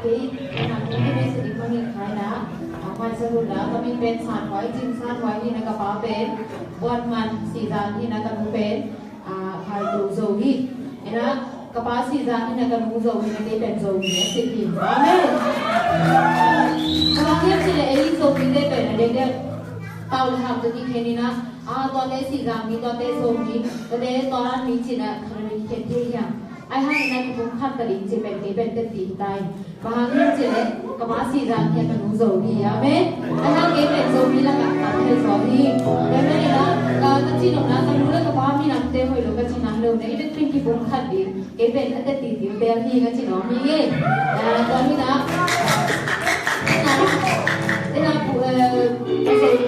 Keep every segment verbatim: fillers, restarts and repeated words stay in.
Kei, nang kei message ding mangngilh kha in ah, a, hmaisa hun la, ka min pen San Huai, Cin San Huai hi in ah, ka pa pen Buan Man Sizan hi in ah, ka nu pen, a, Khai Tung Zo hi. In ah, ka pa Sizan hi in ah, ka nu Zo hi in ah, kei pen Zomi a si hi. Amen. Bang hang hiam cih leh ei Zomite pen a diakdiak pau le hau tawh kikhen in ah, a, tuate Sizan mi, tuate Zomi, tuate tua dan mi ci in ah, khat a ding kikhen thei hiam? Ahih hangin ah kipumkhat ta ding cih pen kei pen teci hi ta in. Bang hang hiam cih leh ka pa Sizan hi a, ka nu Zo hi. Amen. Ahih hang kei pen Zomi lakah ka thei zaw hi. Tua ahih manin ah ka, ka cih nopna, ka nu le ka pa minamte hoih lo ka cihna hi lo in ah, i vekpi in kipumkhat ding. Kei pen a teci ding bel hi ka cih nop hi. Ah, tua ahih manin ah, tua ahih manin ah pu, eh, ka Zomi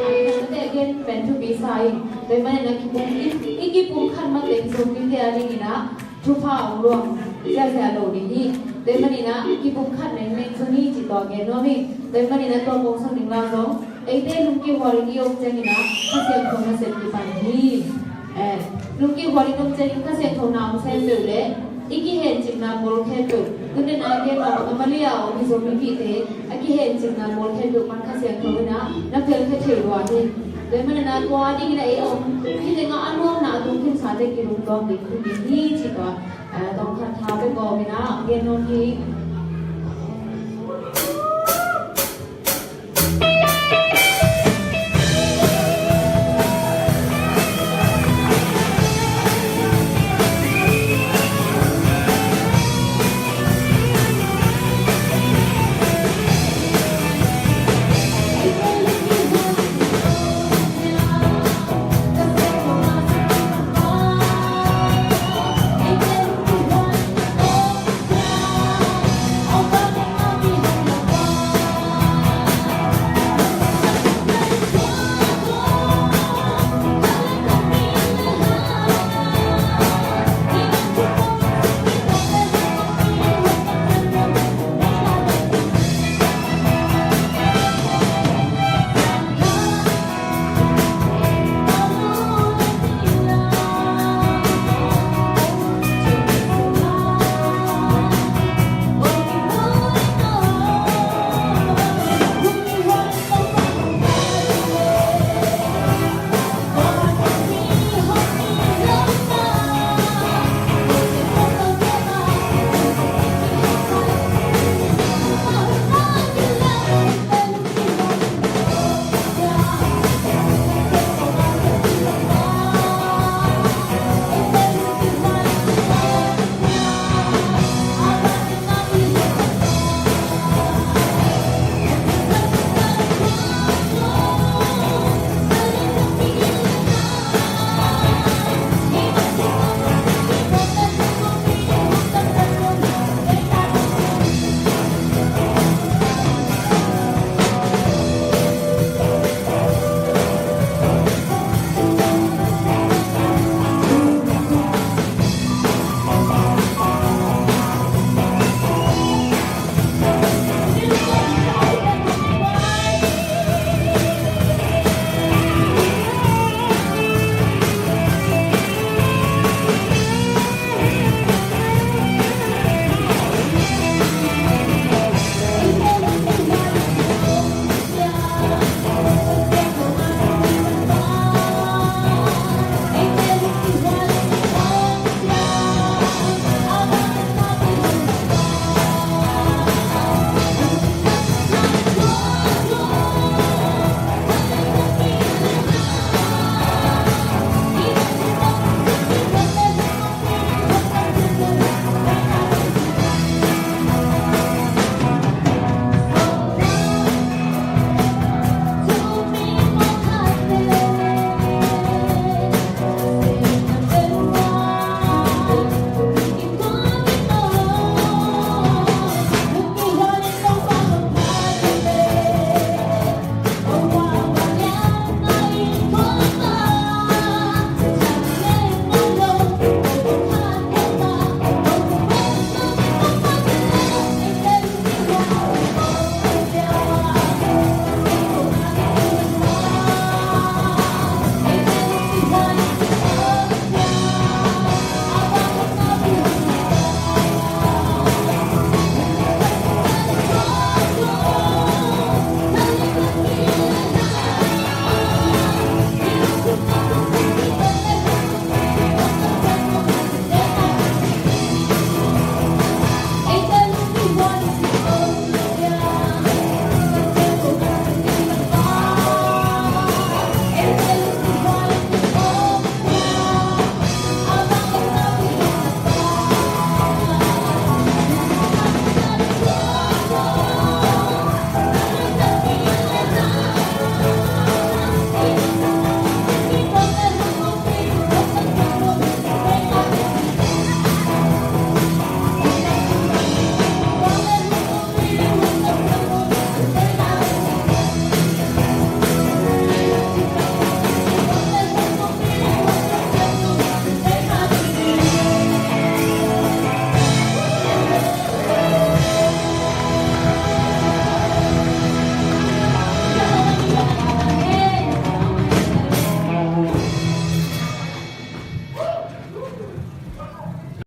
te a gen pen thupi sa ing. Tua ahih manin ah kipum, i, i kipumkhat mateng Zomite a dingin ah thupha hong luang ziahziah lo ding hi. Tua ahih manin ah kipumkhat nengmeng zong hi cih tua gen nuam ing. Tua ahih manin ah tua kong sung ding la zong, eite lungkihual in i om ciangin ah Kha Siangtho nasep kipan hi. Eh, lungkihual in om ciangin Kha Siangtho na hong sem peuh leh i kihencipna bawl khempeuh, tuni-in ah gen nuam a, Malaysia a om i Zomipihte a kihencipna bawl khempeuh pan Kha Siangtho in ah na pelh khia thei lua hi. Tua ahih manin ah tua dingin ah ei a om, hih tengah a nuamna a tungkhinsate kilungtuak ding thupi hi cih tua, eh, tawmkhat tha pia kawmin ah gen nuam hi.